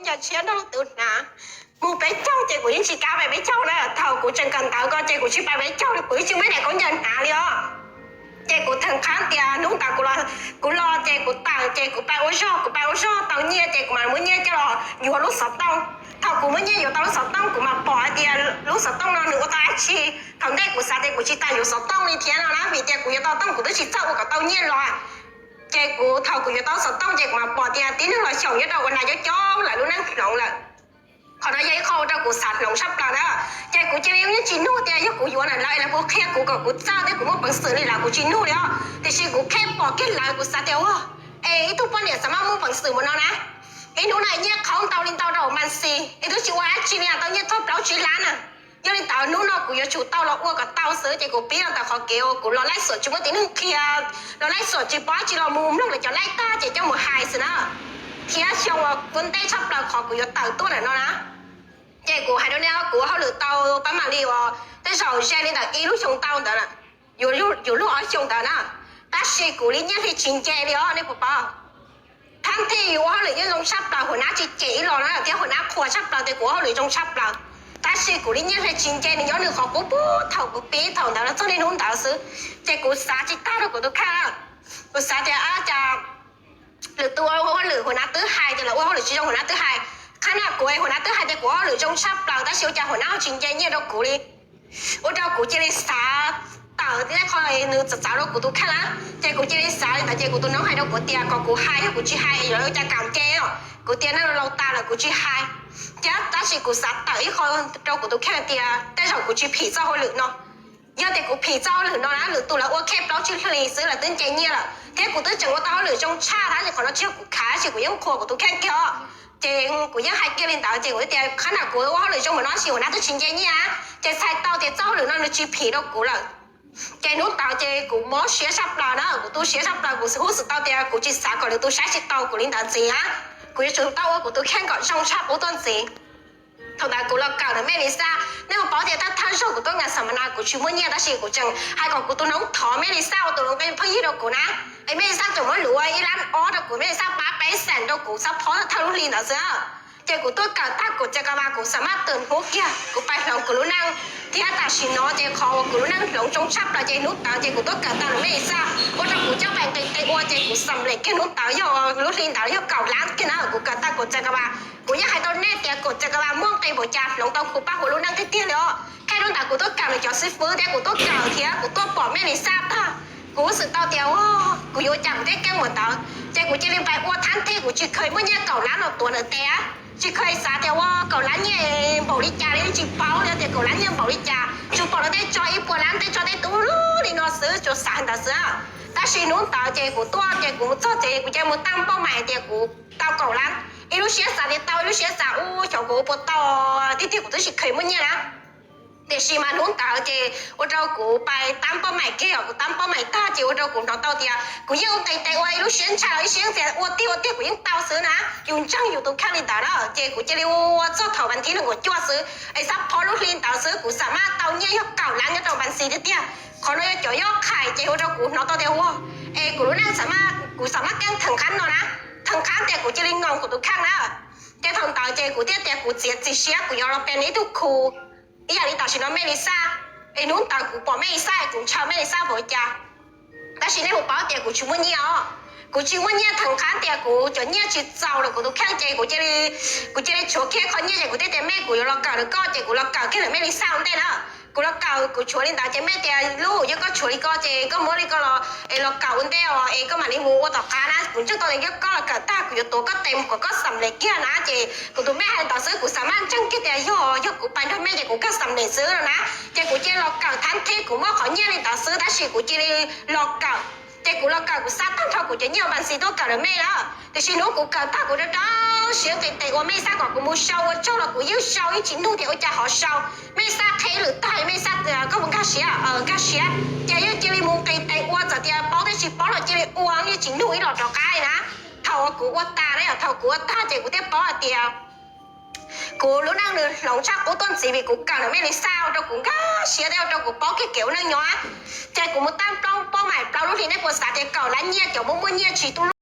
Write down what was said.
Yog tshiab nrog leej twg hnav, mus peb caug ces kuv yeej tsis kam pais peb caug na. Thaum kuv tseem kawm ntawv ko ces kuv tsis pais peb caug li, kuv yeej tsis muaj daim khaub ncaws hnav li os. Ces kuv theem qhab tias hnub ntawd kuv los, kuv los ces kuv tawm ces kuv pais ua zog, kuv pais ua zog tau nyiaj ces kuv mam muab nyiaj coj los yuav lub xov tooj. Thaum kuv muab nyiaj yuav tau lub xov tooj kuv mam pom hais tias lub xov tooj no nws ua tau dab tsi. Thaum ntej kuv xav tias kuv tsis tas yuav xov tooj li thiab no na, vim tias kuv yuav tau tooj kuv twb tsis txawj ua kom tau nyiaj los. Ces kuv thaum kuv yuav tau xov tooj ces kuv mam pom tias tib neeg los xyaum nyob rau uas nas coob coob lawm lub neej hloov lawm. Qhov no yog ib qho ua rau kuv xav hloov tshaj plaws na. Ces kuv cia li yeej tsis nug tias yog kuv yuav na lawv es lawv puas qhia kuv kom kuv txawj thiab kuv muaj peev xwm li lawm, kuv tsis nug li os. Tiam sis kuv kheej pom kiag lawv kuv xav tias ua, es ib tug poj niam xav mas muaj peev xwm mus no na. Ib hnub no nyiaj qhauv ntau li ntau rau mas xis es twb tsis ua dab tsi li tau nyiaj txog plaub tsib lab na. Yog li ntawd hnub no kuv yuav tsum tau los ua kom tau xwb ces kuv pib los ntawm qhov kev uas kuv los laij xuam tsis muaj tib neeg qhia, los laij xuam tsis paub dab tsi los mus mloog lawv cov laij tag ces coj mus hais xwb na. Thiab xyoo uas ua ntej tshaj plaws qhov kuv yuav tawm tuaj lawm no na, ces kuv hais rau nej, kuv ua hauj lwm tau pab mam li uas tej zaum ze li ntawm ib lub xyoo tau ntawd, yuav luag ob xyoo ntawd na, tab sis kuv li nyiaj hli tsis nce li os nej puas paub. Thab thij ua hauj lwm yeej zoo tshaj plaws, huas nab tsis cem ib los na thiab huas nab qhuas tshaj plaws tias kuv ua hauj lwm zoo tshaj plaws. Tab sis kuv li nyiaj hli tsis nce, nws nyob nws qhov qub puag thaum kuv pib thaum ntawd los txog niaj hnub ntawd xwb. Ces kuv xav tsis tag rau kuv tus kheej, kuv xav tias cas lwm tus ua hauj lwm huas nab twb hais tias los ua hauj lwm tsis zoo huas nab twb hais. Qhab na kuv huas nab twb hais tias kuv ua hauj lwm zoo tshaj plaws tab sis ua cas huas nab ho tsis nce nyiaj rau kuv li. Ua rau kuv cia li xav tawm tej qho nws txawv txawv rau kuv tus kheej na. Ces kuv cia li xav li ntawd ces kuv tus noob hais rau kuv tias kom kuv hais, yog kuv tsis hais yuav ua cas kam nce os. Kuv tias nej laus tas lawm kuv tsis hais. Ces tab sis kuv xav tawm ib qho rau kuv tus kheej tias tej zaum kuv tsis phim txoj hauj lwm no. Yog tias kuv phim txoj hauj lwm no na lwm tus lawv ua khej plaub tsib hlis xwb lawv twb nce nyiaj lawm thiab kuv twb tseem ua tau hauj lwm zoo tshaj tab sis qhov no tsis yog kuv khav tab sis kuv yeej qhuas kuv tus kheej kiag os. Ces kuv yeej hais kiag li ntawd ces kuv tias qhab na kuv ua hauj lwm zoo npaum no tab sis huas nab twb tsis nce nyiaj, ces txhais tau tias txoj hauj lwm no nws tsis phim rau kuv lawm. Ces hnub ntawd ces kuv mob siab tshaj plaws na, kuv tu siab tshaj plaws, kuv huj xwm tau tias kuv tsis xav kom lwm tus saib tsis tau kuv li ntawd ntxiv na. Kuv yuav tsum tau ua kuv tus kheej kom zoo tshaj qub tuaj ntxiv. Thaum ntawd kuv los kawm ntawm Mej Lis Xaj, nej puas paub tias thawj thawj zaug kuv tuaj nkas xam mas na kuv tsis muaj nyiaj tab sis kuv tseem hais kom kuv tus noob thov Mej Lis Xaj ua tus hloov qee pheej yig rau kuv na. Es Mej Lis Xaj tseem muab luv ua ib lab ob rau kuv, Mej Lis Xaj pab peb xees rau kuv xab phob thawj lub hli ntawd xwb. Ces kuv tuaj kawm tag kuv txia ka vas kuv xam maj tawm hnub kiag kuv pais hloov kuv lub neej. Thiab tam sim no ces qhov uas kuv lub neej hloov zoo tshaj plaws ces hnub ntawd ces kuv tuaj kawm tag ntawm Mej Lis Xaj ua rau kuv coj pais nqis tes ua ces kuv xam lem kiag hnub ntawd yog lub hli ntawd yog kaum lab kiag na kuv kawm tag kuv txia ka vas. Kuv yeej hais rau nej tias kuv txia ka vas muaj nqis npaum cas hloov tau kuv paj huas lub neej tiag tiag li os. Thiab hnub ntawd kuv tuaj kawm nws cov xib fwb thiab kuv tuaj kawm thiab kuv tuaj pom Mej Lis Xaj tag, kuv huj xwm tau tias kuv yuav ua cas kuv thiaj keej npaum ntawd. Ces kuv cia li pais ua thab thij, kuv tsis kheev muaj nyiaj kaum lab los tuav ntawm tes, tsis kheev xav tias ua kaum lab nyiaj npaum li cas li, tsis paub li tias kaum lab nyiaj npaum li cas, tsuas pom lawv tej tso ib puas lab tej tso tej tub li no xwb, tsuas xav ntawd xwb. Tab sis hnub ntawd ces kuv tuaj ces kuv mus txog ces kuv cia li mus tab npauj mais tias kuv tau kaum lab. Ib lub siab xav tias tau, ib lub siab xav ub xyov kuv ua puas tau, tiag tiag kuv twb tsis kheev muaj nyiaj na. Tiam sis mas hnub ntawd ces ua rau kuv pais tab npauj mais kiag, kuv tab npauj mais tag ces ua rau kuv hnov tau tias kuv yeej ua nqis tes ua ib lub siab ntshai los ib siab tias ua tiag ua tiag kuv yeej tau xwb na, yus ntseeg yus tus kheej li ntawd na. Ces kuv cia li ua txog thaum vas thib nees nkaum cuaj xwb es xab phob lub hli ntawd xwb kuv xam maj tau nyiaj yog kaum lab nyob rau vas xis tiag tiag. Qhov no yog cov yob qhais ces ua rau kuv hnov tau tias ua, es kuv lub neej xam maj, kuv xam maj keej theem qab no na, theem qab tias kuv cia li ngoos kuv tus kheej na. Ces thaum ntawd ces kuv thiaj tias kuv txiav txim siab kuv yuav los pem ib tug khu ib yam li tam sim no Mej Lis Xaj. Es hnub ntawd kuv pom Mej Lis Xaj kuv ntshaw Mej Lis Xaj npaum li cas. Tab sis nej puas paub tias kuv tsis muaj nyiaj os. Kuv tsis muaj nyiaj, theem qab tias kuv cov nyiaj tsis txaus los kuv tus kheej ces kuv cia li, kuv cia li tshuav kiag qhov nyiaj ces kuv thiaj tias mej kuv yuav los kawm ntawm koj ces kuv los kawm kiag ntawm Mej Lis Xaj ua ntej na. Kuv los kawm kuv tshuav li ntawd ces mej tias lub yog koj tshuav li ko ces koj muab li ko los es los kawm ua ntej os es koj mam li mus ua tom qab na. Kuv ntseeg tau tias yog koj los kawm tag kuv yuav tuav koj tes mus kom koj xam lem kiag na. Ces kuv tus mej hais li ntawd xwb kuv xam maj ntseeg kiag tias yog, yog kuv pais nrog mej ces kuv kawg xam lem xwb no na. Ces kuv cia li los kawm thab thib, kuv muaj qhov nyiaj li ntawd xwb tab sis kuv cia li los kawm. Ces kuv los kawm kuv xa tag nrho kuv cov nyiaj ua vas xis tuaj kawm ntawm mej na. Tiam sis hnub kuv kawm tag kuv rau rau siab nqis tes ua, Mej Lis Xaj kom kuv mus sau ua tsaug los kuv yeej sau, yeej tsis nug tias ua cas ho sau. Mej Lis Xaj qhia ib lwm tag, Mej Lis Xaj kom mus nkag siab, nkag siab. Ces yeej cia li mus nqis tes ua, txawm tias paub thiab tsis paub los cia li ua, yeej tsis nug ib los rov qab li na. Thaum uas kuv ua tas na, thaum kuv ua tag ces kuv thiaj paub hais tias kuv lub neej nws hloov tshaj qub tuaj ntxiv vim kuv kawm ntawm Mej Lis Xaj ua rau kuv nkag siab thiab ua rau kuv paub kiag kev ua neej nyob. Ces kuv mus tab plaub npauj mais plaub lub hli, nej puas xav tias kaum lab nyiaj cov muaj muaj nyiaj tsis tu